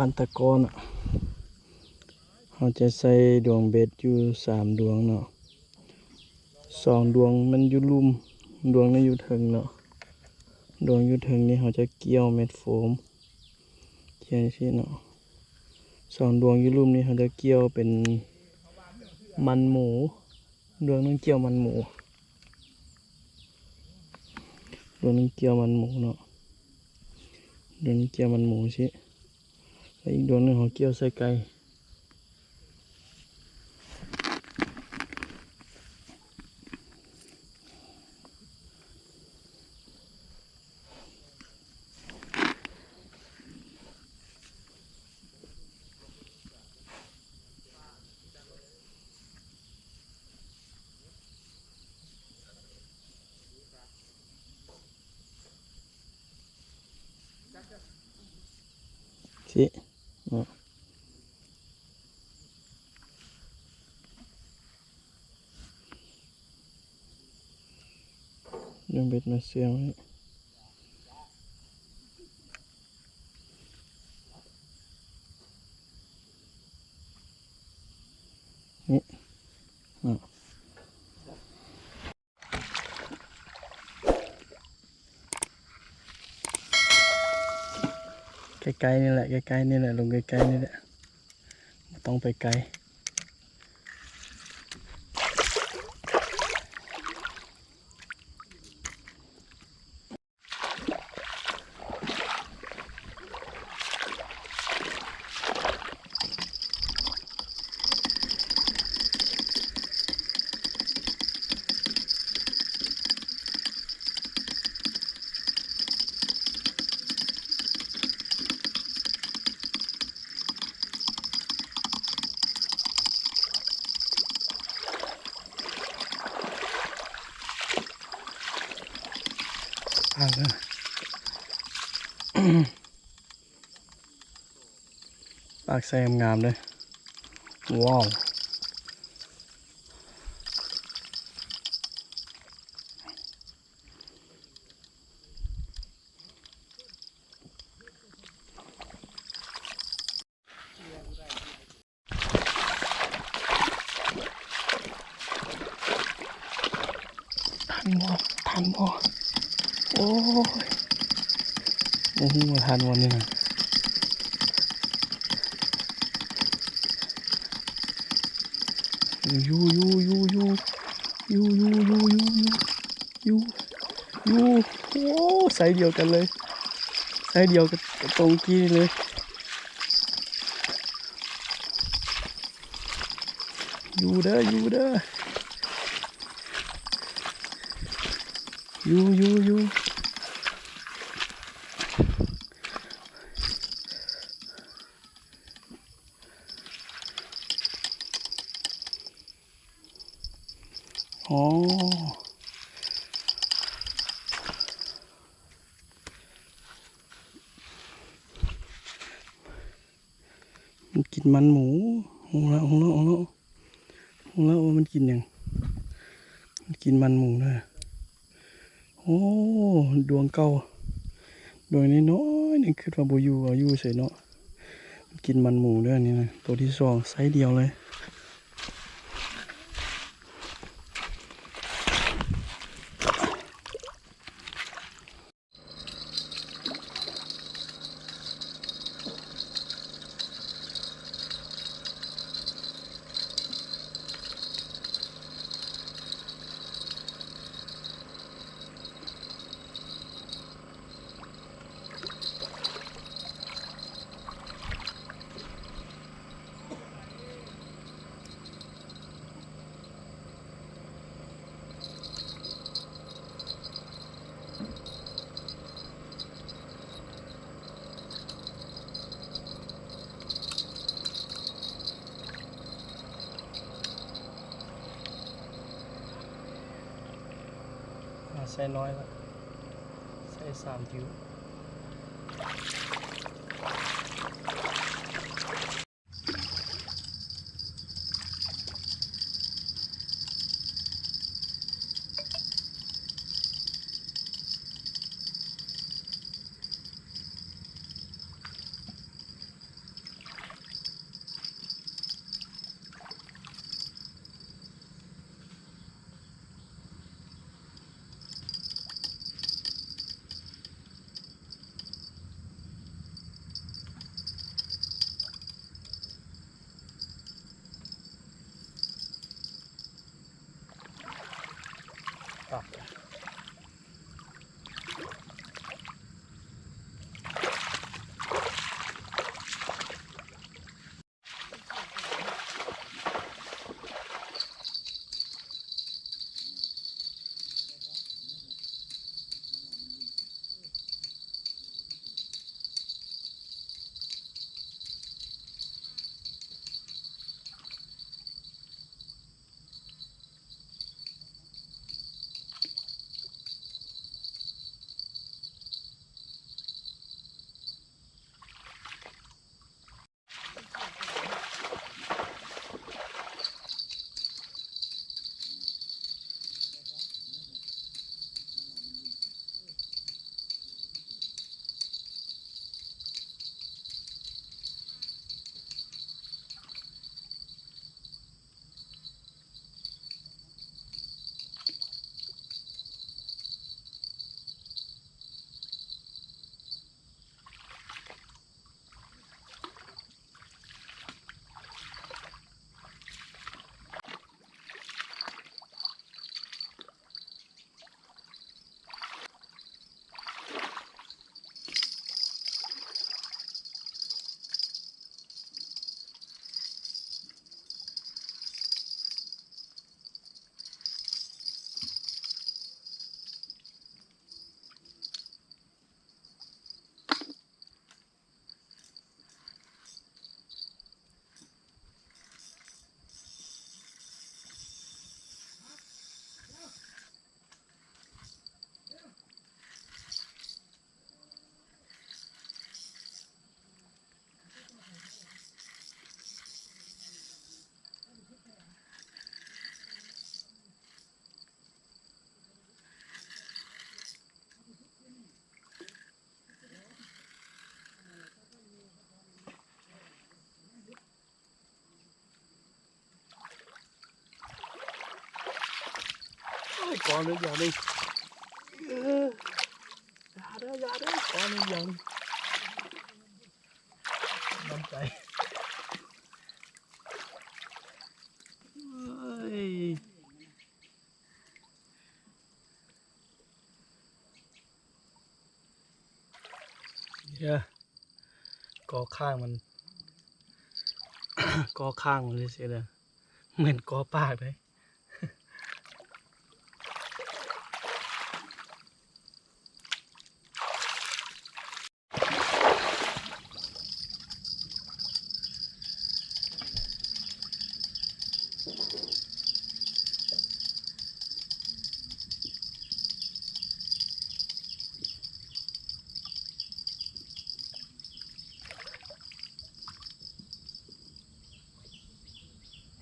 ປານຕະກອນ ເຮົາຈະໃສ່ດວງເບັດຢູ່ສາມດວງເນາະ. ສອງດວງມັນຢູ່ລຸ່ມ, ດວງໜຶ່ງຢູ່ເທິງເນາະ. ດວງຢູ່ເທິງນີ້ເຮົາຈະກ່ຽວເມັດໂຟມ ກ່ຽວຈັ່ງຊີ້ເນາະ. ສອງດວງຢູ່ລຸ່ມນີ້ເຮົາຈະກ່ຽວເປັນມັນໝູ, ດວງໜຶ່ງກ່ຽວມັນໝູ, ດວງໜຶ່ງກ່ຽວມັນໝູເນາະ, ດວງໜຶ່ງກ່ຽວມັນໝູຊີ້. ແລ້ວອີກດວງໜຶ່ງເຮົາກ່ຽວໃສ່ໄກ່. ຊີ້ເນາະ. ເອົາເບັດມາເຊື່ອງໄວ້ນີ້ເນາະ. ໃກ້ໆນີ້ແຫຼະ, ໃກ້ໆນີ້ແຫຼະ, ລົງໃກ້ໆນີ້ແຫຼະ, ບໍ່ຕ້ອງໄປໄກ. ປາກໃສ່ງາມໆເດີ້. ວ້າວ. ທັນບໍ່? ທັນບໍ່? ໂອ້ຍ ບໍ່ຮູ້ວ່າທັນບໍ່ນີ້ນະ. ຢູ່ ຢູ່ ຢູ່ ຢູ່ ຢູ່ ຢູ່ ຢູ່ ຢູ່ ຢູ່ ຢູ່ ຢູ່ ໂອ້ ໄຊດຽວກັນເລີຍ, ໄຊດຽວກັບ ກັບຕົງກີ້ເລີຍ. ຢູ່ເດີ້ ຢູ່ເດີ້ ຢູ່ ຢູ່ ຢູ່. ອໍ ມັນກິນມັນໝູ. ຮູ້ລະ ຮູ້ລະ ຮູ້ລະ ຮູ້ລະວ່າມັນກິນຫຍັງ. ມັນກິນມັນໝູເດີ້. ໂອ້ ດວງເກົ່າ ດວງນ້ອຍໆນີ້ ຄິດວ່າບໍ່ຢູ່ ເອົາຢູ່ໃສເນາະ. ມັນກິນມັນໝູເດີ້ ນີ້ນະ ໂຕທີສອງ ໄຊດຽວເລີຍ. ອ່າ ໃສ່ນ້ອຍລະ ໃສ່ສາມຕິ້ວ. ກອໜຶ່ງຢ່າງໜຶ່ງ ເອີ ຢ່າເດີ ຢ່າເດີ ກອໜຶ່ງຢ່າງໜຶ່ງ ໝັ້ນໃຈ ເອີຍ. ເອີ ກໍຂ້າງມັນ ກໍຂ້າງມັນຊື່ໆເດີ ແມ່ນກໍປາກເດ້.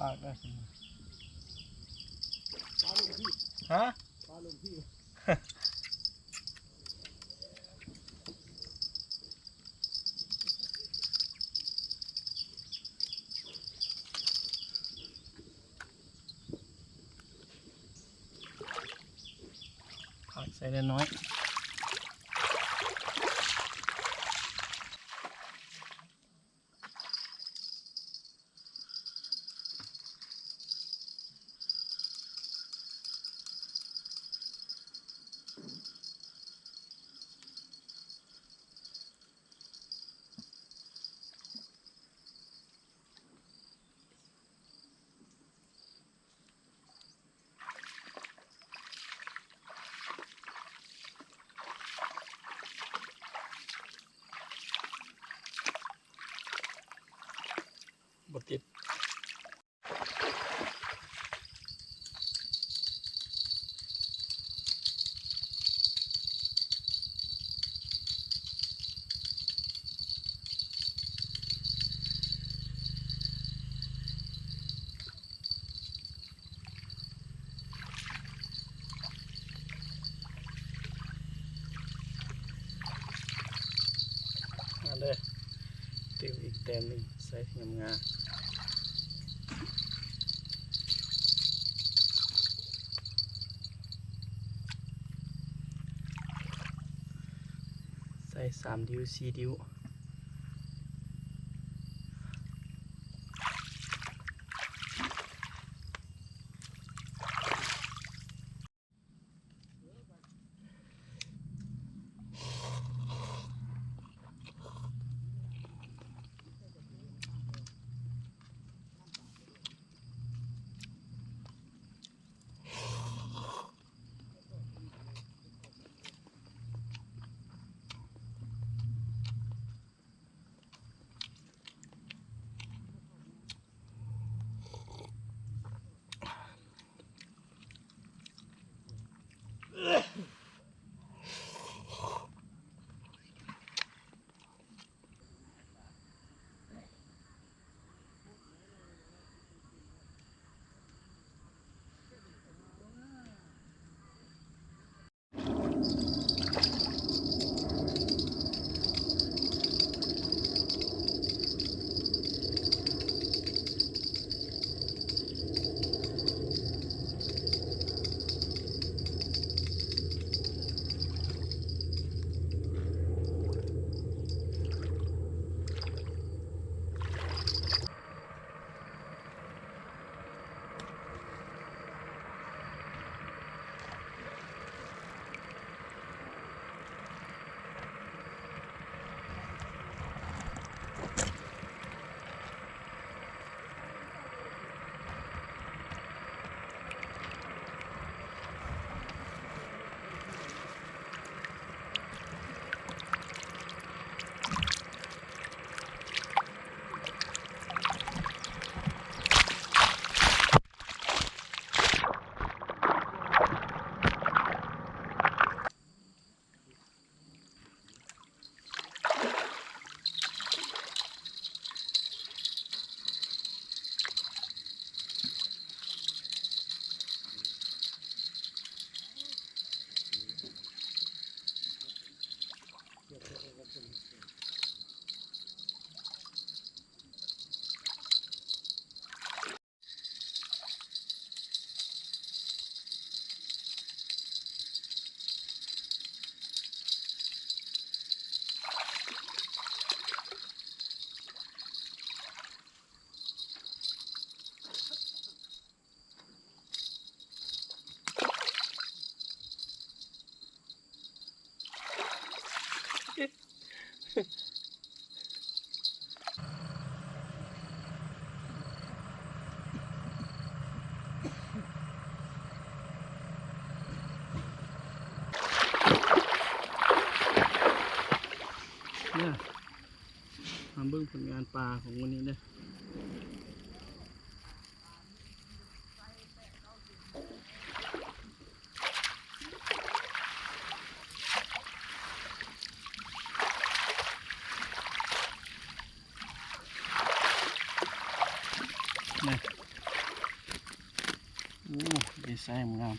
ປາກໄດ້ ຮະ? ຜັກໃສ່ເລັກນ້ອຍ. ບໍ່ຕິດ. ມາເດີ ຕື່ມອີກແຕ້ມໜຶ່ງ ໃສ່ງາມໆ. ໃສ່ສາມດິ້ວ ສີ່ດິ້ວ. ມາເບິ່ງຜົນງານປາຂອງມື້ນີ້ເດີ້. ນີ້ ໂອ້ ໄດ້ໄຊງາມ.